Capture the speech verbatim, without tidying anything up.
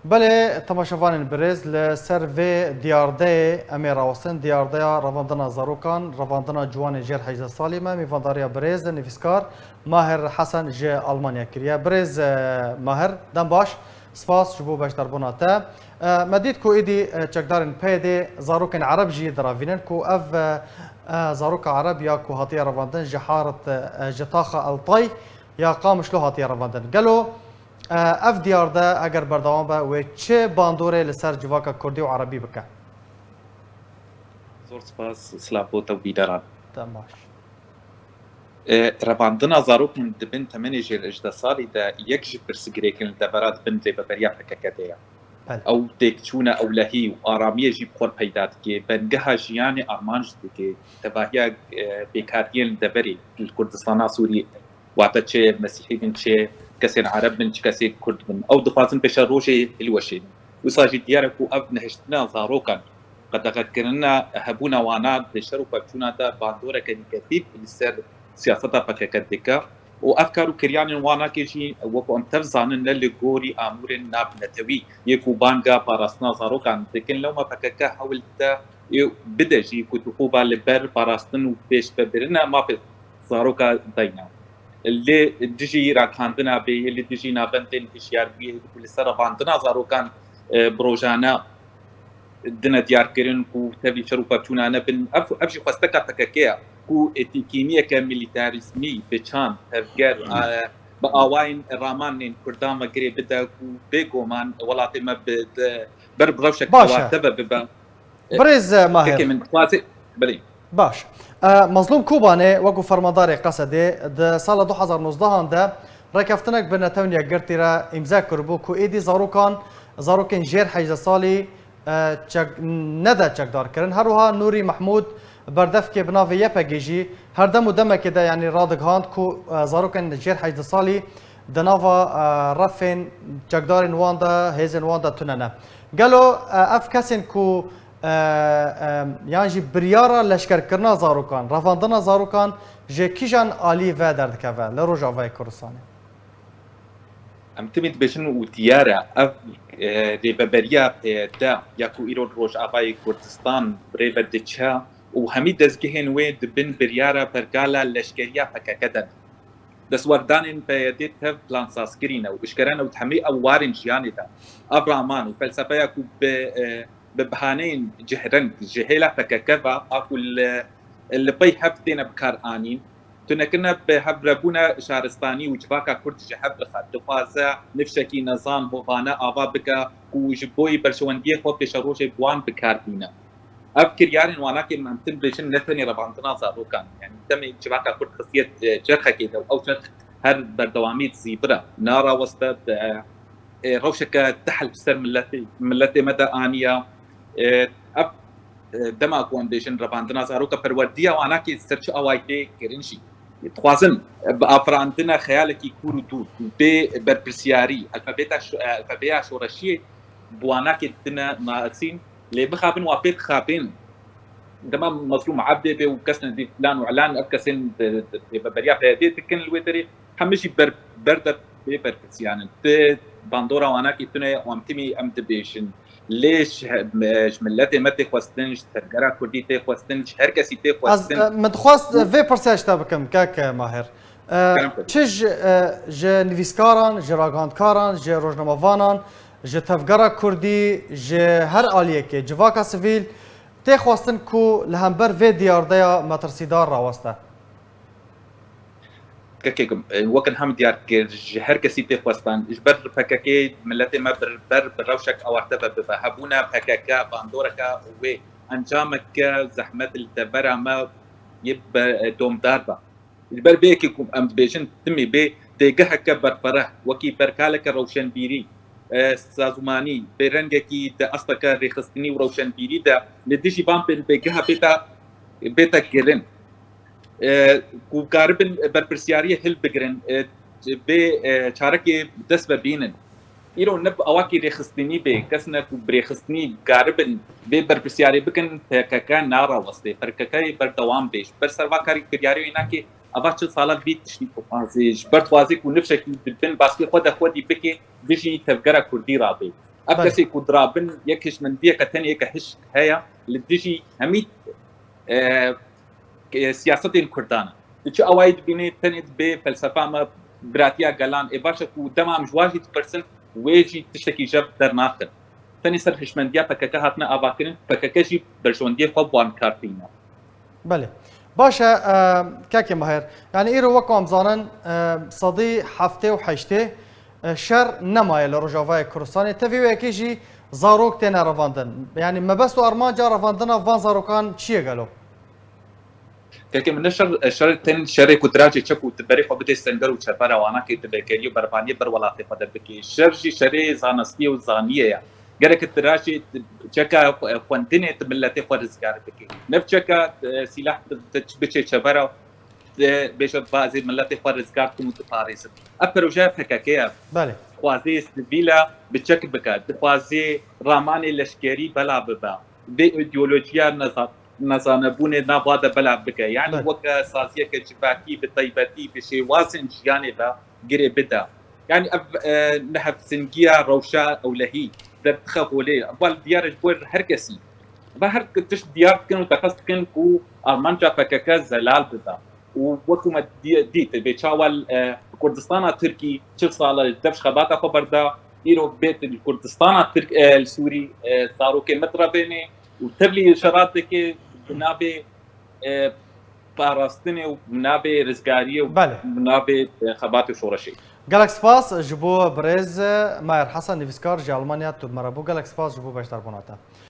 Belê, temaşevanên birêz, li ser vê diyardeyê em ê rawestin, diyardeya revandina zarokan, revandina ciwanên jêr hejdeh salî me, mêvandariya birêz, nivîskar Mahir Hesen ji Almanya kiriye. Birêz, e, Mahir, dem baş, spas ji bo beşdarbûna te. E, me dît ku êdî, e, çekdarên P Y D'ê zarokên Ereb jî diravînin ku ev, e, e, zaroka Ereb ya ku hatiye revandin ji Harit, e, ji taxa Eltay ya Qamişlo hatiye revandin. Gelo, e, ev diyarde eger berdewam be, wê çi bandorê li ser civaka Kurdî û Erebî bike? Zor spas, silav bo te û bîneran. Te baş. E, revandina zarokên di bin temenê jêr hejdeh salî de yek ji pirsgirêkên li devera di bin rêveberiya P K K de ye. Belê. Ew têkçûna ewlehî û aramiyê jî bi xwe peyda dike. Bengeha jiyanê armanc dike. Tevahiya, e, bêkariyên li deverê li Kurdistana Sûriyê, wate çi Mesîhî bin, çi kesên Ereb bin, çi kesên Kurd bin. Ew dixwazin pêşerojê hilweşênin. Wisa jî diyar e ku ev nehiştina zarokan, qedexekirina hebûna wana di şer û pevçûna de bandoreke negatîf li ser siyaseta P K K dike û ev kar û kiryanên wanakê jî wekî em tev zanin ne li gorî amûrên navnetewî yê ku banga parastina zarokan dikin, lewma P K K hewl dide ê bide jî ku tûqûba li ber parastin û pêşvebirina mafê zaroka dayne. Li dijî ragihandina bê, li dijî navendên hişyarbûyê ku li ser revandina zarokan, e, bi rojane dine diyarkirin ku tevî şer û pevçûna nebin. Ev, ev jî xwesteka P K K ye ku êtîkîniyeke milîtarîzmî bi çand, tevger, Hmm. e, bi awayên ramanên Kurdan ve girê bide ku bêguman welatê me bi, de, ber bi rewşek Baş e. Awarte ve bibe. E, Birêz, e, Mahir. Kekê min dixwaze, belê. Baş. E, Mazlûm Kobanê wekî fermandarê Qesedê di sala du hezar nozdehan de rêkeftinek bi Netewên Yekgirtî re îmze kiribû ku êdî zarokan, zarokên jêr hejdeh salî, e, çek-, nede çekdarkirin. Her wiha Nûrî Mehmûd berdevkê bi navê Y P G jî her dem û demekê de, yanî, radigihand ku, e, zarokên jêr hejdeh salî di nava, e, refên çekdarên wan de, hêzên wan de tune ne. Gelo, e, ev kesên ku, e, e, yan jî biryara leşkerkirina zarokan, revandina zarokan ji kîjan alî ve derdikeve li Rojavayê Kurdistanê? Em timî dibêjin û diyar e, ev, e, rêveberiya P Y D ya ku îro li Rojavayê Kurdistan bi rê ve diçe û hemî dezgehên wê di bin biryara pergala leşkeriya P K K de ne. Destwerdanên P Y D tev plansazkirî ne û eşkere ne û di hemî ew warên jiyanê de ev raman û felsefeya ku bi, e, bi bihaneyên cihreng ji hêla P K K ve a ku li, li pey hev têne bikaranîn, tunekirine bi hevrebûna şaristanî û civaka Kurd ji hev bixe, dixwaze nifşekî nezan, hovane ava bike ku ji bo yî berjewendiyê xwe pêşerojê bi wan bi kar bîne. Ev kiryarên wanakê em tim bêjin ne tenê revandina zarokan, yanî demê civaka Kurd xistiye, e, çerxekê de û ew çerx her berdewamî dizîvire, naraweste, bi, e, rewşeke tehil bi ser miletê, miletê me de aniye. E, ev, e, dema ku em bêjin revandina zaroka, perwerdiya wanakê ser çi awayî tê kirin jî, dixwazin, e, bi afirandina xeyalekî kûr û dûr, bê berpirsiyarî, alfabeta şo-, e, alfabeya şoreşiyê bi wanakê dine nasîn, lê mixabin wa pê dixapên. Dema Mazlûm Ebdê bê û kes nedî filan û ilan, ev kesên di, di, di rêveberiya P Y D'ê dikin li wê derê, hemî jî ber, ber de bê berpirsiyan in. Ti bandora wanakî tune ye, û em timî em dibêjin. Lê ji, ji miletê me tê xwestin, ji tevgera Kurdî tê xwestin, ji her kesî tê Ez, xwestin. e, min dixwest Û vê pirsê ji te bikim, kek Mahir. E, Kerem kir. Çi ji, e, ji nivîskaran, ji ragihandkaran, ji rojnamevanan, ji tevgera Kurdî, ji her aliyekê, civaka sivîl, tê xwestin ku li hember vê diyardeya metirsîdar raweste? Kekê, e, wek in hem diyar kir, ji her kesî tê xwestan, ji ber P K K miletê me bir, ber bi rewşek awarte ve bibe. Hebûna P K K bandoreke wê encameke zehmet li devera me yê be, e, domdar be. Ji ber vê yekê ku em dibêjin timî bê têgeheke berfireh, wekî pergaleke rewşenbîrî, e, sazûmanî, bê rengekî di asteke rêxistinî û rewşenbîrî de li dijî van pê-, pêgeha bête, bête kirin. E, ku karibin berpirsiyariyê hilbigirin, e, bê, e, çarekê bi dest ve bînin. Îro ne bi awakî rêxistinî bê, kes ne ku bi rêxistinî karibin bê berpirsiyarê bikin, P K K narawestê. P K K yê berdewam bê. Ji ber ser va karî kiryarê wê nake, ava çil sala vî tiştî dixwazê. Ji ber dixwazê ku nifşekî di bin baskê xwe de xwedî bike, dijî tevgera Kurdî rabê. Ev kesê ku dirabin yek hişmendiyeke tenê yeke hişk heye li dijî hemî e, e, siyasetên Kurdan e. Tu çi awayî dibînî, tenê dibê felsefa me biratiya gelan. Ê baş e ku dema em ji wan jî dipirsin, wê jî tiştekî jev dernaxin. Tenê ser hişmendiya P K K hatine avakirin, P K K jî berjewendiyê xwe bi wan kar tîne. Belê. Baş e, e, kekê Mahir. Yani îro wek em zanin, e, sedî heftê û heştê, e, şer nemaye li Rojavayê Kurdistanê. Tevî wê yekê jî zarok têne revandin. Yani mebest û armanca revandina van zarokan çi ye gelo? Kekê min ne şer, şer, ten şerê ku diracê çek û tu berê xwe bidê senger û çepera wana kê tu vekerî û bervaniyê ber welatê xwe de bikê. Şer jî şerê zanistiyê û zaniyê ye. Gerek tu diracê çeka xwendinê tu miletê xwe rizgar bikê. Nev çeka, e, sîlah tu, tu biçê çepera, tu bêje bazê miletê xwe rizgar bikin û diparêzin. Ev projeya P K K ye. Belê. Dixwazê sivîla bi çek bike. Dixwazê ramanê leşkerî belav bibe. Vê îdeolojiya neza-, nezanebûnê nava de belav bike. Yani Belê. Weke saziyeke civakî bi taybetî bi şêwazên jiyanê ve girê bide. Yani ev, e, nehevsingiya rewşa ewlehî derdixe holê. Ev diyar e ji bo her kesî. Ve her tişt diyar dikin û teqez dikin ku armanca P K K zelal bibe. Û wekî me dî-, dît, bê çawa, e, Kurdistana Tirkî çil sal e li dev xebata xwe berda, îro bê li Kurdistana Tirk, e, li Sûrî, e, zarokê me direvênê û tevlî şerat dike bi navê, e, parastinê û bi navê rizgariyê û Belê. bi navê, e, xebatê şoreşê. Gelek spas ji bo birêz Mayer Hesen, nivîskar ji Almanya, tu bi me re bû. Gelek spas ji bo beşdarbûna te.